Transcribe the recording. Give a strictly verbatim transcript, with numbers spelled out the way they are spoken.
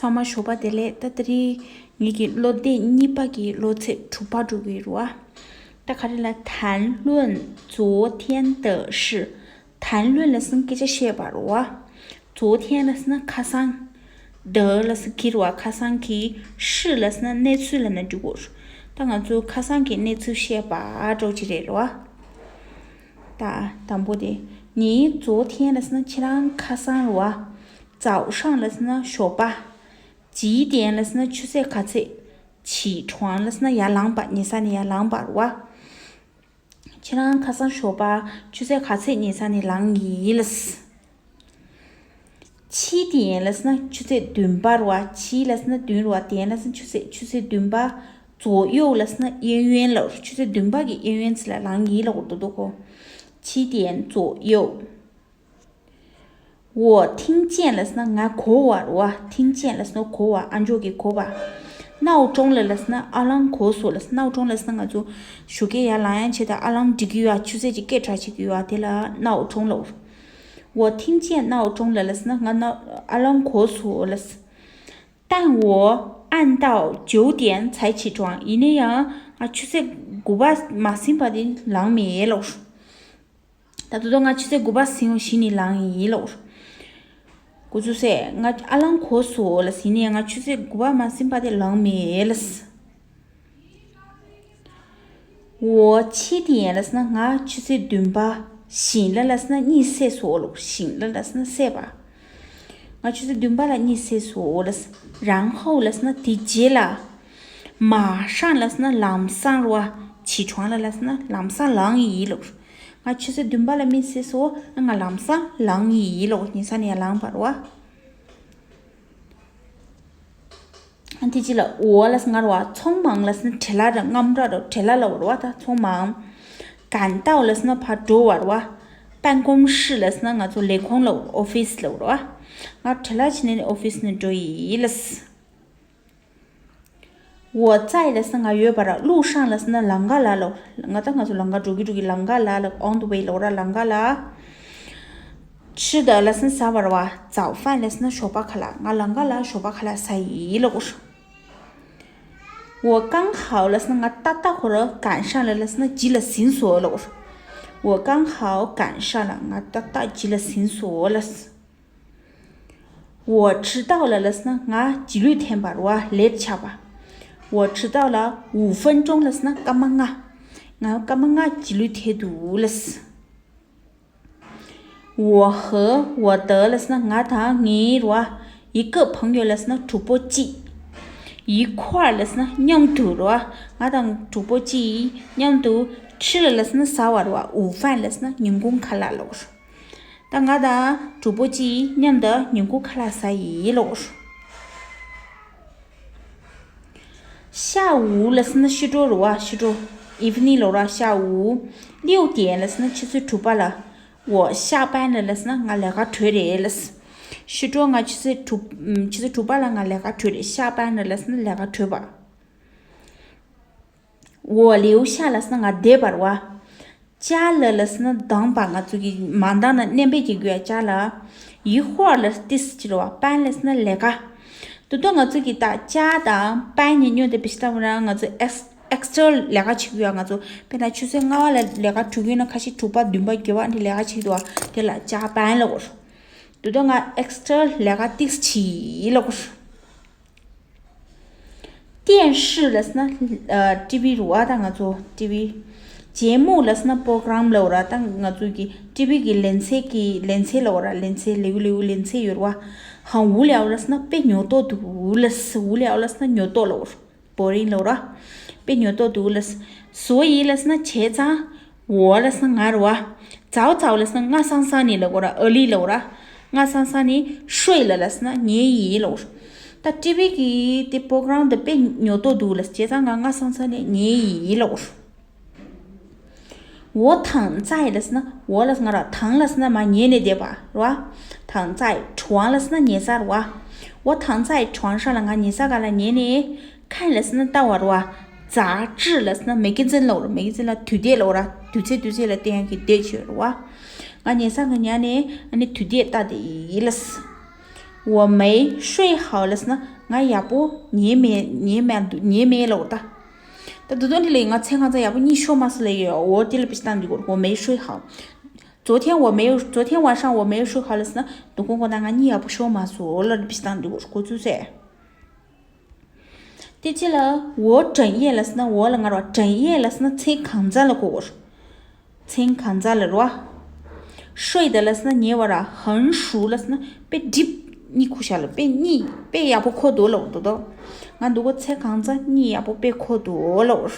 ཚང་མ་ཞོགས་པ་བདེ་ལེགས། ད་དེ་རིང་ངེད་ཀྱི་སློབ་དེབ་གཉིས་པ་གི་སློབ་ཚན་དྲུག་པ་འགྲོ་གི་རེད་བ། ད་ག་རེ་ལབ། 谈论昨天的事། 谈论 ལབ་ཟེར་ན་སྐད་ཆ་བཤད་པ་རེད་བ། 昨天 ལབ་ཟེར་ན་ཁ་སང་། 的 ལབ་ཟེར་ན་གི་རེད་བ། ཁ་སང་གི། 事 ལབ་ཟེར་ན་གནས་ཚུལ་ལབ་ན་འགྲིག་གོ། ད་ང་ཚོ་ཁ་སང་གི་གནས་ཚུལ་བཤད་པ་འདྲ་བོ་ཅིག་རེད་རེད་བ། ད་དང་པོ་དེ། 你昨天 ལབ་ཟེར་ན་ཁྱེད་རང་ཁ་སང་རེད་བ། 早上 ལབ་ཟེར་ན་ཞོགས་པ། 几点 ལབ་ཟེར་ན་ཆུ་ཚོད་ག་ཚོད། 起床 ལབ་ཟེར་ན་ཡར་ལངས་པ། ཉལ་ས་ནས་ཡར་ལངས་པ་རེད་བ། ཁྱེད་རང་ཁ་སང་ཞོགས་པ་ཆུ་ཚོད་ག་ཚོད་ཉལ་ས་ནས་ལངས་ཡིན་ལབ། 七点 ལབ་ཟེར་ན་ཆུ་ཚོད་བདུན་པ་རེད་བ། 七 ལབ་ཟེར་ན་བདུན་རེད་བ། 点 ལབ་ཟེར་ན་ཆུ་ཚོད། ཆུ་ཚོད་བདུན་པ། 左右 ལབ་ཟེར་ན་གཡས་གཡོན་ལབ། ཆུ་ཚོད་བདུན་པ་གི་གཡས་གཡོན་ཅིག་ལ་ལངས་ཡིན་ལབ་དགོས་འདུག་གོ། 七点左右། 我听见 ལབ་ཟེར་ན་ང་གོ་བ་རེད་བ། 听见 ལབ་ཟེར་ན་གོ་བ། ཨ་མཆོག་གིས་གོ་བ། 闹钟 ལབ་ཟེར་ན་ཨ་ལམ་གོ་སོང་ལབ་ཟེར། 闹钟 ལབ་ཟེར་ན་ང་ཚོ་ཞོགས་ཀས་ཡར་ལངས་ཡག་ཆེད་དུ་ཨ་ལམ་སྒྲིག་གི་ཡོད་ཨ། ཆུ་ཚོད་ཅིག་སྐད་གྲགས་བྱེད་ཀྱི་ཡོད་ཨ། དེ་ལ་闹钟 ལབ། 我听见闹钟了 ལབ་ཟེར་ན་ང་ན་ཨ་ལམ་གོ་སོང་ལབ་ཟེར། 但我按到九点才起床། ཡིན་ན་ཡང་ང་ཆུ་ཚོད་དགུ་པ་མ་ཟིན་བར་དེ་ལངས་མེད་ལབ། ད་དུང་ང་ཆུ་ཚོད་དགུ་པ་ཟིན་བཞིན་ནས་ལངས་ཡིན་ལབ། ཁོ་ཚོས་ཟེར། ང་ཨ་ལམ་གོ་སོང་ལབ་ཟེར། ཡིན་ནའི་ང་ཆུ་ཚོད་དགུ་པ་མ་ཟིན་བར་དེ་ལངས་མེད་ལབ་ཟེར། 我七点 ལབ་ཟེར་ན་ང་ཆུ་ཚོད་བདུན་པ། 醒了 ལབ་ཟེར་ན་གཉིད་སད་སོང་ལབ། 醒了 ལབ་ཟེར་ན་སད་པ། ང་ཆུ་ཚོད་བདུན་པ་ལ་གཉིད་སད་སོང་ལབ་ཟེར། 然后 ལབ་ཟེར་ན་དེ་རྗེས་ལ། 马上 ལབ་ཟེར་ན་ལམ་སང་རེད་བ། 起床了 ལབ་ཟེར་ན་ལམ་སང་ལངས་ཡིན་ལབ། ང་ཆུ་ཚོད་བདུན་པ་ལ་གཉིད་སད་སོང་། ང་ལམ་སང་ལངས་ཡིན་ལབ། ཉལ་ས་ནས་ཡར་ལངས་པ་རེད་བ། དེ་རྗེས་ལ། 我 ལབ་ཟེར་ན་ང་རེད་བ། 匆忙 ལབ་ཟེར་ན་བྲེལ་བ་རེད། དངངས་སྐྲག་རེད། བྲེལ་བ་ལབ་རེད་བ། ད་匆忙། 赶到 ལབ་ཟེར་ན་ཕར་འགྲོ་བ་རེད་བ། 办公室 ལབ་ཟེར་ན་ང་ཚོ་ལས་ཁུངས་ལབ། ཨོ་ཕི་སི་ལབ་རེད་བ། ང་བྲེལ་བ་བྱས་ནས་ཨོ་ཕི་སི་ནས་འགྲོ་ཡིན་ལབ་ཟེར། 我在 ལབ་ཟེར་ན་ང་ཡོད་པ་རེད། 路上 ལབ་ཟེར་ན་ལམ་ཁ་ལ་ལབ། ང་ད་ང་ཚོ་ལམ་ཁ་འགྲོ་གི་འགྲོ་གི་ལམ་ཁ་ལ་ལབ། on the way ལབ་ར། ལམ་ཁ་ལ། 吃的 ལབ་ཟེར་ན་ཟ་བ་རེད་བ། 早饭 ལབ་ཟེར་ན་ཞོགས་པ་ཁ་ལག། ང་ལམ་ཁ་ལ་ཞོགས་པ་ཁ་ལག་ཟ་ཡིན་ལབ། 我刚好 ལབ་ཟེར་ན་ང་ཏག་ཏག་ཁོ་རང་། 赶上了 ལབ་ཟེར་ན་རྗེས་ལ་ཟིན་སོང་ལབ། 我刚好赶上了 ང་ཏག་ཏག་རྗེས་ལ་ཟིན་སོང་ལབ། 我迟到了 ལབ་ཟེར་ན་ང་རྗེས་ལུས་ཐེབས་པ་རེད་བ། ལེཊ་ཆགས་པ། 我迟到了五分钟 ལབ་ཟེར་ན་སྐར་མ་ལྔ། ང་སྐར་མ་ལྔ་རྗེས་ལུས་ཐེབས་འདུག་ལབ། 我和我的 ལབ་ཟེར་ན་ང་དང་ངའི་རེད་བ། 一个朋友 ལབ་ཟེར་ན་གྲོགས་པོ་གཅིག 一块儿 ལབ་ཟེར་ན་མཉམ་དུ་རེད་བ། ང་དང་གྲོགས་པོ་གཅིག་མཉམ་དུ། 吃了 ལབ་ཟེར་ན་ཟ་བ་རེད་བ། 午饭 ལབ་ཟེར་ན་ཉིན་གུང་ཁ་ལག་ལབ། ད་ང་དང་གྲོགས་པོ་གཅིག་མཉམ་དུ་ཉིན་གུང་ཁ་ལག་ཟ་ཡི་ལབ། 下午 ལབ་ཟེར་ན་ཕྱི་དྲོ་རེད་བ། ཕྱི་དྲོ། evening ལབ་ར། 下午六点 ལབ་ཟེར་ན་ཆུ་ཚོད་དྲུག་པ་ལ། 我下班了 ལབ་ཟེར་ན་ང་ལས་ཀ་གྲོལ་རེད་ལབ། ཕྱི་དྲོ་ང་ཆུ་ཚོད་དྲུག་ཨམ། ཆུ་ཚོད་དྲུག་པ་ལ་ང་ལས་ཀ་གྲོལ་རེད། 下班了 ལབ་ཟེར་ན་ལས་ཀ་གྲོལ་བ། 我留下 ལབ་ཟེར་ན་ང་བསྡད་པ་རེད་བ། 加了 ལབ་ཟེར་ན་འདང་པ། ང་ཚོ་གི་མ་འདང་ན་སྣོན་པ་རྒྱག་རྒྱུ་ཡ། 加了། 一会儿 ལབ་ཟེར་ན་ཏོག་ཙམ་ཅིག་རེད་བ། 班 ལབ་ཟེར་ན་ལས་ཀ། ད་དུང་ང་ཚོ་གི་ད་加དང་班གཉིས་མཉམ་དུ་བེད་སྤྱོད་བཏང་བ་ན་ང་ཚོ་ཨེགས་ཨེགས་ཊྲ་ལས་ཀ་བྱེད་རྒྱུ་ཡ། ང་ཚོ་དཔེར་ན་ཆུ་ཚོད་ལྔ་པ་ལ་ལས་ཀ་གྲུབ་ཀྱི་ཡོད་ན་ཁ་ཤས་དྲུག་པ་བདུན་པ་བརྒྱད་པ་འདི་ལས་ཀ་བྱེད་ཀྱི་འདུག་བ། དེ་ལ་加班 ལབ་དགོས། ད་དུང་ང་ཨེགས་ཊྲ་ལས་ཀ་ཏོག་ཙམ་བྱས་ལབ་དགོས། 电视 ལབ་ཟེར་ན་ཨ་ཊི་ཝི་རེད་བ། ད་ང་ཚོ་ཊི་ཝི། 节目 ལབ་ཟེར་ན་པོ་རོ་གྷ་རམ་ལབ་ར། ད་ང་ཚོ་གི་ཊི་ཝི་གི་ལེ་ཚན་གི་ལེ་ཚན་ལབ་ར། ལེ་ཚན། ལེའུ་ལེའུ་ལེ་ཚན་ཡོད་རེད་བ། 很无聊 ལབ་ཟེར་ན་དཔེ་ཉོབ་ཏོ་འདུག་ལབ། 无聊 ལབ་ཟེར་ན་ཉོབ་ཏོ་ལབ། བོ་རིང་ལབ་ར། དཔེ་ཉོབ་ཏོ་འདུག་ལབ། 所以 ལབ་ཟེར་ན་བྱས་ཙང་། 我 ལབ་ཟེར་ན་ང་རེད་བ། 早早 ལབ་ཟེར་ན་སྔ་སང་སང་ནས་ལབ་དགོས་ར། early ལབ་ར། སྔ་སང་སང་ནས་睡了 ལབ་ཟེར་ན་ཉལ་ཡིན་ལབ། ད་ཊི་ཝི་གི་དེ་པོ་རོ་གྷ་རམ་དེ་དཔེ་ཉོབ་ཏོ་འདུག་ལབ། བྱས་ཙང་ང་སྔ་སང་སང་ནས་ཉལ་ཡིན་ལབ། 我躺在 ལབ་ཟེར་ན། 我 ལབ་ཟེར་ན་ང་ར། 躺 ལབ་ཟེར་ན་མར་ཉལ་ནས་བསྡད་པ་རེད་བ། 躺在床 ལབ་ཟེར་ན་ཉལ་ས་རེད་བ། 我躺在床上 ལ་ང་ཉལ་ས་སྒང་ལ་ཉལ་ནས། 看 ལབ་ཟེར་ན་ལྟ་བ་རེད་བ། 杂志 ལབ་ཟེར་ན་མེ་ག་ཛིན་ལབ་རེད། མེ་ག་ཛིན་ལ་དུས་དེབ་ལབ་ར། དུས་ཚོད་དུས་ཚོད་ལ་བསྟན་ཡག་གི་དེབ་ཅིག་ཡོད་རེད་བ། ང་ཉལ་ས་སྒང་ཉལ་ནས་ཨ་ནི་དུས་དེབ་ལྟ་བསྡད་ཡིན་ལབ། 我没睡好 ལབ་ཟེར་ན་ང་ཡག་པོ་ཉལ་མེད་ཉལ་མེད་འདུག་ཉལ་མེད་ལབ་ད། ད་དུ་དོན་དེ་ལས་ང་མཚན་གང་ཚ་ཡག་པོ་གཉིད་ཤོར་མ་སོང་ལབ་ཡོད། འོ་དེ་ལ་བི་ཤི་ཏང་འདི་གོ 我没睡好。昨天我没有昨天晚上我没有睡好 ལབ་ཟེར་ན་དུ་ཁོང་ཁོ་ན་ང་གཉིད་ཡག་པོ་ཤོར་མ་སོང་ལ་བི་ཤི་ཏང་འདི་གོ་གོ་ཚུལ་ཟེར། དེ་ཅི་ལ་我整夜 ལབ་ཟེར་ན་འོ་ལ་ང་རོ་整夜 ལབ་ཟེར་ན་མཚན་གང་ཚ་ལ་གོ་གོ། མཚན་གང་ཚ་ལ་རོ། 睡的 ལབ་ཟེར་ན་ཉལ་བ་ར། 很熟 ལབ་ཟེར་ན་དཔེ་འགྲིབ་གཉིད་ཁུག་ཤ་ལ་དཔེ་གཉིད་དཔེ་ཡག་པོ་ཁོ་འདུག་ལ་འོ་འདུག་དོ། ང་འདུག་གོ་མཚན་གང་ཚ་གཉིད་ཡག་པོ་དཔེ་ཁོ་འདུག་ལ་འོ།